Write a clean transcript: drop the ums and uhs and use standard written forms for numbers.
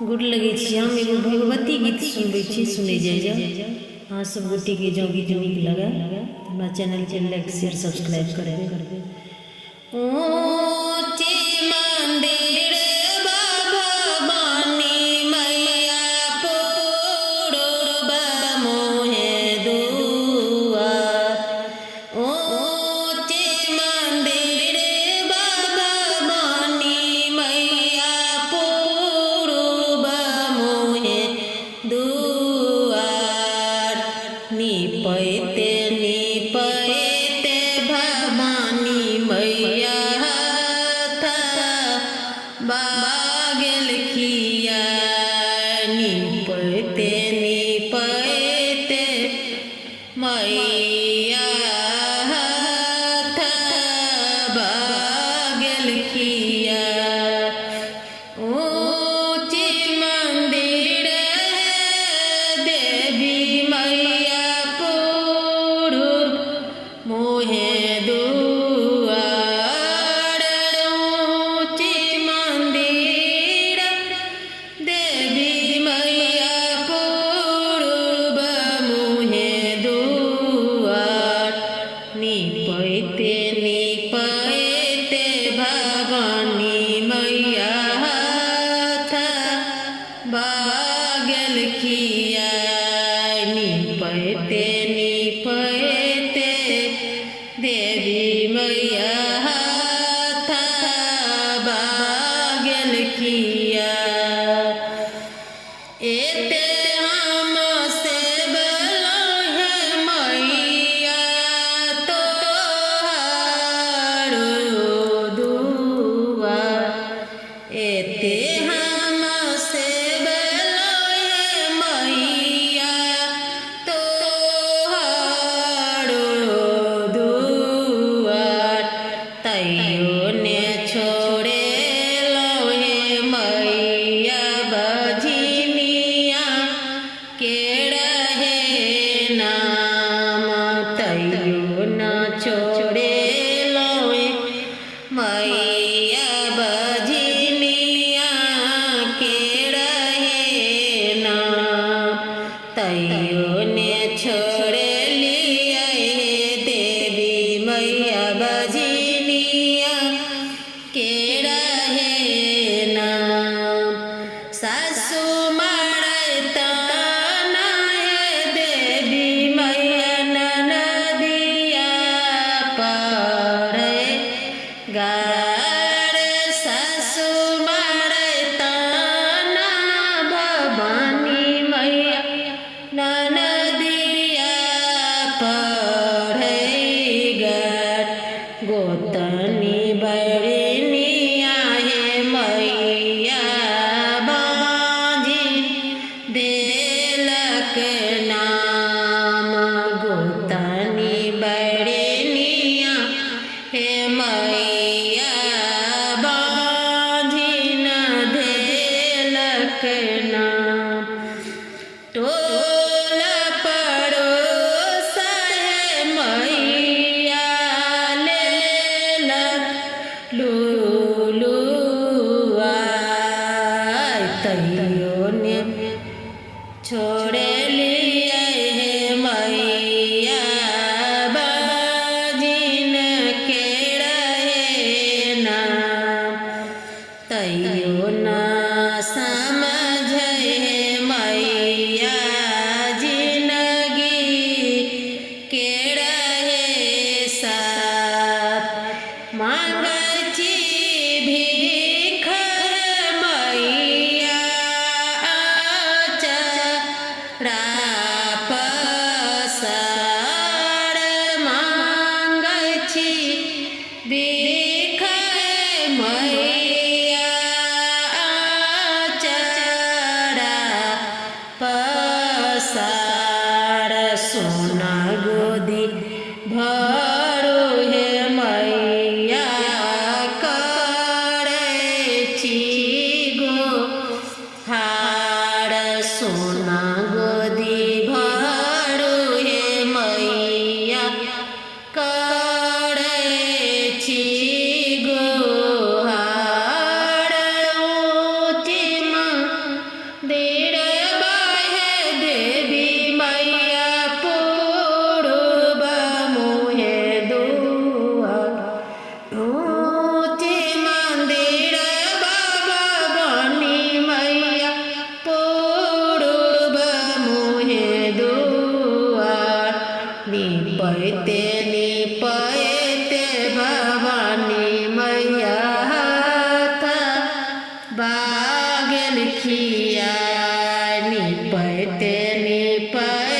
गोर लगै छी। हम एगो भगवती गीत सुनबै छी, सुनै जाइ जाउ। अहाँ सब गोटेके जँ गीत नीक लगै तऽ हमरा चैनलके लाइक शेयर सब्सक्राइब करबै। ऊँचे मंदिर भवानी मैया पूरब मोहे दुआर। ऊँचे मंदिर भवानी मैया पूरब मोहे दुआर। निपैते निपैते भवानी मैया बागल खिया। निपैते निपैते मैया बागल खिया। ऊँची मंदिर देवी मैया पूरब मोहे दुआर। ऊँची मंदिर देवी मैया पूरब मोहे दुआर। निपैते निपैते भवानी मैया बागल खिया। निपैते निपैते देवी मैया बागल खिया। एते हम से है मैया तोहार दुआर। एते हम से है मैया तोहार दुआर। तैयो ने छोड़े हे मैया बझिनिया के रहे नाम। तैयो न छोड़े हे मैया बझिनिया के रहे नाम। तैयो ने छोड़े लिया देवी मैया बझिनिया के रहे नाम। सासु मारता है देवी मैया ननदिया पर गार। सासु मारता भवानी मैया ननदिया पर गार। गोतनी बरनिया हे मैया बाजी देलक नाम। गोतनी बरनिया हे मैया बाजी न देलक नाम। टोल पड़ोस है मैया लेलक लुलुआ। तैयो ने छोड़े लिए हे मैया बाजिन के रहे नाम। तैयो न समझ हे मैया जिनगी के रहे साथ। मांगै छी भीख मैया निपैते निपैते भवानी मैया हाथ बागेल खिया। निपैते निपैते